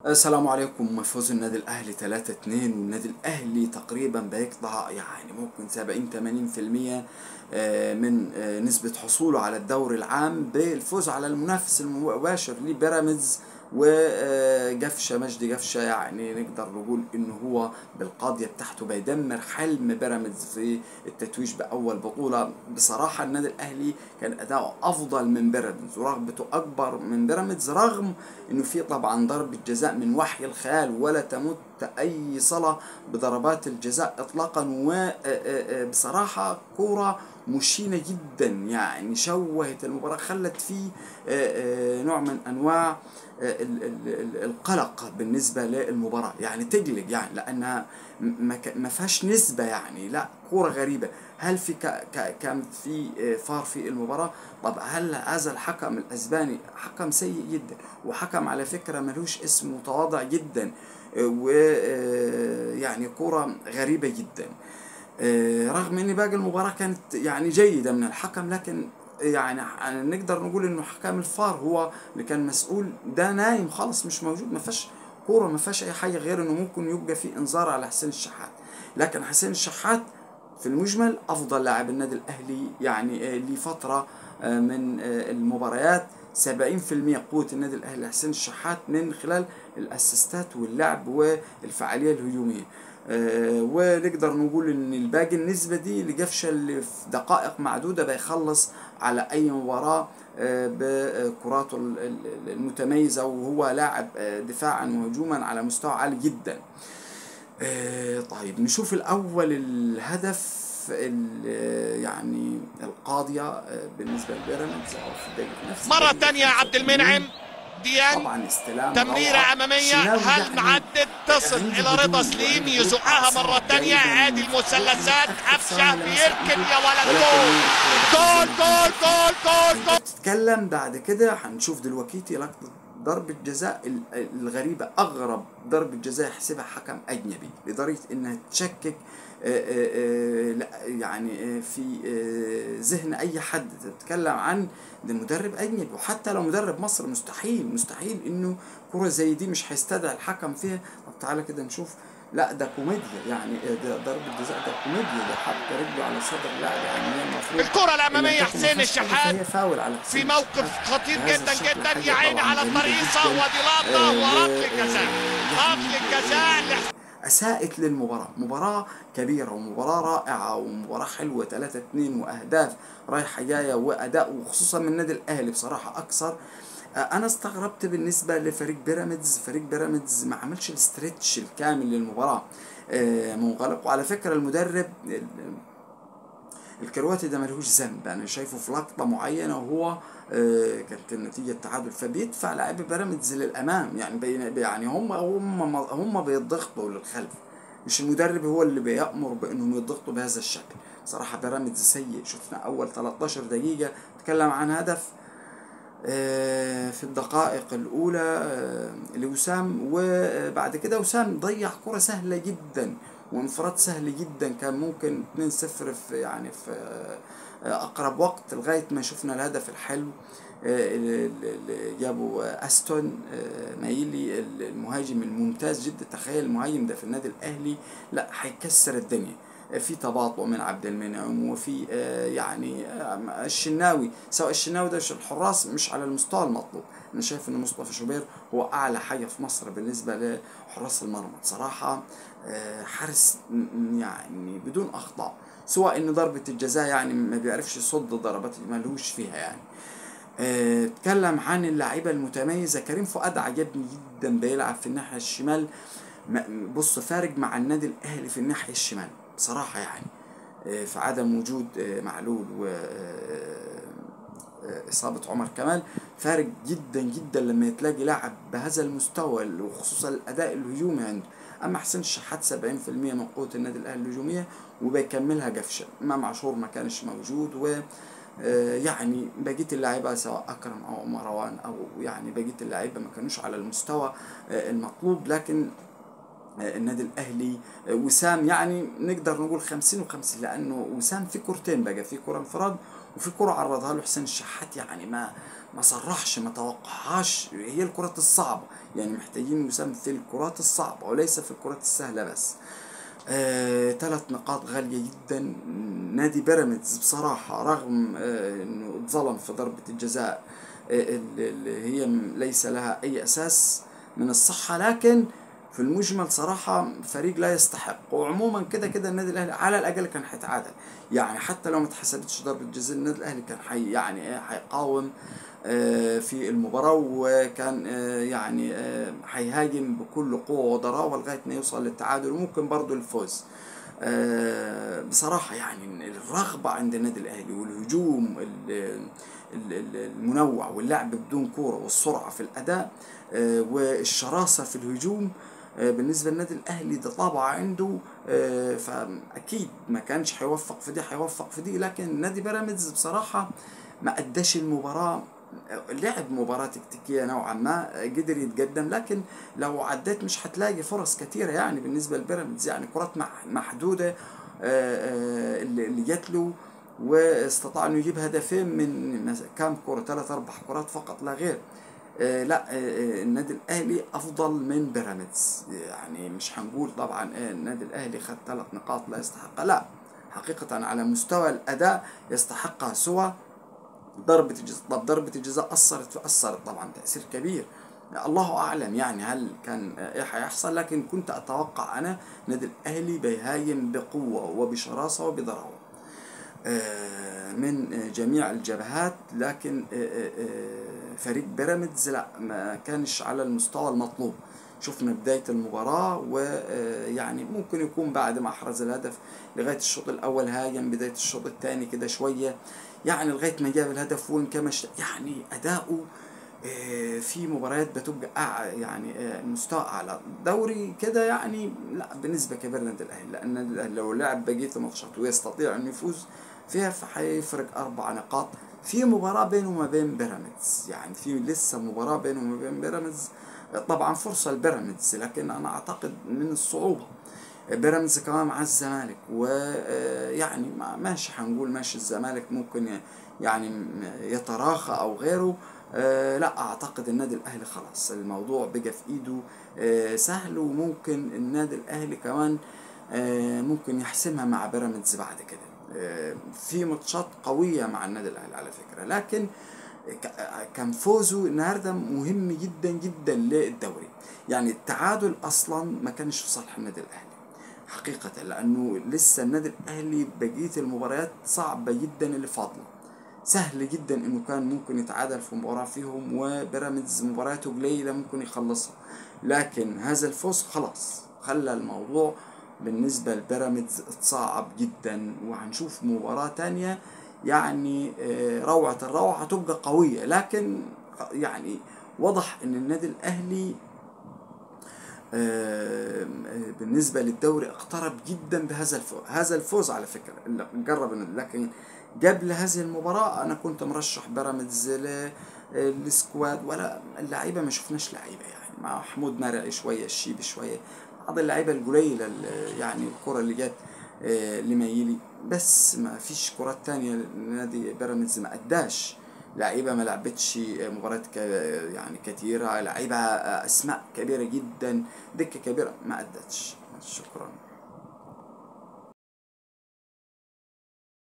السلام عليكم. فوز النادي الاهلي 3-2، والنادي الاهلي تقريبا بيقطع يعني ممكن 70-80% من نسبة حصوله على الدوري العام بالفوز على المنافس المباشر لبيراميدز وقفشه مجدي قفشه. يعني نقدر نقول انه هو بالقاضيه بتاعته بيدمر حلم بيراميدز في التتويج باول بطوله. بصراحة النادي الاهلي كان اداؤه افضل من بيراميدز ورغبته اكبر من بيراميدز، رغم انه في طبعا ضربه جزاء من وحي الخيال ولا تمت اي صله بضربات الجزاء اطلاقا، وبصراحة كورة مشينة جدا يعني شوهت المباراة، خلت فيه نوع من انواع القلق بالنسبة للمباراة، يعني تقلق يعني لانها ما فيهاش نسبه، يعني لا كورة غريبة. هل في كان في فار في المباراة؟ طب هل هذا الحكم الاسباني حكم سيء جدا، وحكم على فكرة ملوش اسم، متواضع جدا، ويعني كورة غريبة جدا، رغم ان باقي المباراة كانت يعني جيدة من الحكم، لكن يعني نقدر نقول انه حكم الفار هو اللي كان مسؤول، ده نايم خالص مش موجود، ما فيش كورة، ما فيش اي حاجة غير انه ممكن يبقى في انذار على حسين الشحات. لكن حسين الشحات في المجمل افضل لاعب النادي الاهلي يعني لفترة من المباريات، 70% قوة النادي الاهلي حسين الشحات من خلال الاسيستات واللعب والفعاليه الهجومية. ونقدر نقول ان الباقي النسبة دي لقفشه اللي في دقائق معدودة بيخلص على اي مباراة بكراته المتميزة، وهو لاعب دفاعا وهجوما على مستوى عالي جدا. طيب نشوف الاول الهدف يعني القاضية بالنسبة لبيراميدز مرة ثانية. عبد المنعم ديان، طبعا استلام تمريرة أمامية، هل عدت تصل إلى رضا سليم، يزقها مرة ثانية، عادي المثلثات، قفشة بيركن يا ولد، جول جول جول جول جول. تتكلم بعد كده هنشوف دلوقتي لقطة ضربة جزاء الغريبة، أغرب ضربة جزاء يحسبها حكم أجنبي، لدرجة إنها تشكك يعني في ذهن أي حد. تتكلم عن ده مدرب أجنبي، وحتى لو مدرب مصر مستحيل مستحيل إنه كرة زي دي مش هيستدعي الحكم فيها. طب تعالى كده نشوف، لا ده كوميديا، يعني ده ضربة جزاء، ده كوميديا، ده حط رجله على صدر اللاعب، يعني المفروض الكرة الأمامية حسين الشحات في موقف خطير جدا جدا، يا عيني على الترقيصة، ودي لقطة وركلة جزاء، ركلة جزاء أساءت للمباراة. مباراة كبيرة ومباراة رائعة ومباراة حلوة، 3-2 وأهداف رايحة جاية وأداء، وخصوصا من النادي الأهلي بصراحة أكثر. أنا استغربت بالنسبة لفريق بيراميدز، فريق بيراميدز ما عملش ال stretch الكامل للمباراة، منغلق. وعلى فكرة المدرب الكرواتي ده ملهوش ذنب، انا شايفه في لقطة معينة وهو كانت النتيجة التعادل، فبيدفع لاعبي بيراميدز للامام، يعني يعني هم بيضغطوا للخلف، مش المدرب هو اللي بيأمر بانهم يضغطوا بهذا الشكل. صراحة بيراميدز سيء، شفنا اول 13 دقيقة تكلم عن هدف في الدقائق الاولى لوسام، وبعد كده وسام ضيع كره سهلة جدا وانفراد سهل جدا، كان ممكن 2-0 في يعني في اقرب وقت، لغاية ما شفنا الهدف الحلو اللي جابه استون مايلي المهاجم الممتاز جدا. تخيل المهاجم ده في النادي الاهلي، لا هيكسر الدنيا. في تباطؤ من عبد المنعم، وفي يعني الشناوي، سواء الشناوي ده الحراس مش على المستوى المطلوب. انا شايف ان مصطفى شوبير هو اعلى حاجة في مصر بالنسبة لحراس المرمى بصراحة، حارس يعني بدون اخطاء، سواء ان ضربه الجزاء يعني ما بيعرفش يصد ضربات ملوش فيها يعني. اتكلم عن اللعيبة المتميزة، كريم فؤاد عجبني جدا، بيلعب في الناحية الشمال، بص فارق مع النادي الاهلي في الناحية الشمال بصراحة، يعني في عدم وجود معلول وإصابة عمر كمال، فارق جدا جدا لما تلاقي لاعب بهذا المستوى، وخصوصا الأداء الهجومي عنده. أما حسين الشحات 70% من قوة النادي الأهلي الهجومية، وبيكملها قفشة. إمام عاشور ما كانش موجود، و يعني بقية اللعيبة سواء أكرم أو مروان أو يعني بقية اللعيبة ما كانوش على المستوى المطلوب. لكن النادي الاهلي وسام يعني نقدر نقول 50-50، لانه وسام في كورتين بقى، في كره انفراد وفي كره عرضها له حسين الشحات، يعني ما ما صرحش، ما توقعهاش. هي الكرات الصعبة، يعني محتاجين وسام في الكرات الصعبة وليس في الكرات السهلة بس. 3 نقاط غالية جدا. نادي بيراميدز بصراحة رغم انه اتظلم في ضربة الجزاء اللي هي ليس لها اي اساس من الصحة، لكن في المجمل صراحة فريق لا يستحق. وعموما كده كده النادي الاهلي على الاقل كان هيتعادل، يعني حتى لو ما اتحسبتش ضربة جزاء النادي الاهلي كان حي يعني هيقاوم في المباراة، وكان يعني هيهاجم بكل قوة وضراوة لغاية ما يوصل للتعادل وممكن برضو الفوز. بصراحة يعني الرغبة عند النادي الأهلي والهجوم المنوع واللعب بدون كورة والسرعة في الأداء والشراسة في الهجوم بالنسبة للنادي الأهلي ده طبع عنده، فأكيد ما كانش هيوفق في دي هيوفق في دي. لكن نادي بيراميدز بصراحة ما أداش المباراة، لعب مباراة تكتيكية نوعا ما، قدر يتقدم، لكن لو عديت مش هتلاقي فرص كتيرة يعني بالنسبة لبيراميدز، يعني كرات محدودة اللي جات له، واستطاع انه يجيب هدفين من كام كرة، 3 4 كرات فقط لا غير. لا النادي الاهلي افضل من بيراميدز، يعني مش هنقول طبعا النادي الاهلي خد 3 نقاط لا يستحقها، لا حقيقة على مستوى الاداء يستحقها سوى ضربة الجزاء. طب ضربة الجزاء أثرت طبعا تأثير كبير، الله أعلم يعني هل كان إيه هيحصل، لكن كنت أتوقع أنا النادي الأهلي بيهاجم بقوة وبشراسة وبضراوة من جميع الجبهات، لكن فريق بيراميدز لا ما كانش على المستوى المطلوب. شفنا بداية المباراة، ويعني ممكن يكون بعد ما أحرز الهدف لغاية الشوط الأول هاجم، بداية الشوط الثاني كده شوية يعني لغاية ما جاب الهدف وانكمش، يعني أداؤه في مباريات بتبقى يعني مستوى أعلى. دوري كده يعني لا بنسبة كبيرة للنادي الأهلي، لأن الأهلي لو لعب بقية الماتشات ويستطيع أن يفوز فيها فهيفرق 4 نقاط في مباراة بينه وما بين بيراميدز، يعني في لسه مباراة بينه وما بين بيراميدز، طبعا فرصة لبيراميدز، لكن أنا أعتقد من الصعوبة. بيراميدز كمان مع الزمالك، ويعني ماشي هنقول ماشي الزمالك ممكن يعني يتراخى أو غيره، لا أعتقد النادي الأهلي خلاص الموضوع بقى في إيده سهل، وممكن النادي الأهلي كمان ممكن يحسمها مع بيراميدز بعد كده. في ماتشات قوية مع النادي الأهلي على فكرة، لكن كان فوزه النهارده مهم جدا جدا للدوري، يعني التعادل اصلا ما كانش في صالح النادي الاهلي حقيقة، لانه لسه النادي الاهلي بقية المباريات صعبة جدا اللي فاضلة، سهل جدا انه كان ممكن يتعادل في مباراة فيهم، وبيراميدز مبارياته قليلة ممكن يخلصها، لكن هذا الفوز خلاص خلى الموضوع بالنسبة لبيراميدز اتصعب جدا، وهنشوف مباراة تانية يعني روعة الروعة هتبقى قوية، لكن يعني وضح ان النادي الاهلي بالنسبة للدوري اقترب جدا بهذا الفوز. هذا الفوز على فكرة اللي جرب، لكن قبل هذه المباراة انا كنت مرشح بيراميدز لل squad، ولا اللعيبة ما شفناش لعيبة يعني، مع محمود مرعي شوية، الشيبي شوية، بعض اللعيبة القليلة يعني الكرة اللي جت لميلي، بس ما فيش كرات تانية لنادي بيراميدز، ما اداش لعيبة، ما لعبتش مباريات يعني كتيرة، لعيبة اسماء كبيرة جدا، دكه كبيرة، ما ادتش. شكرا.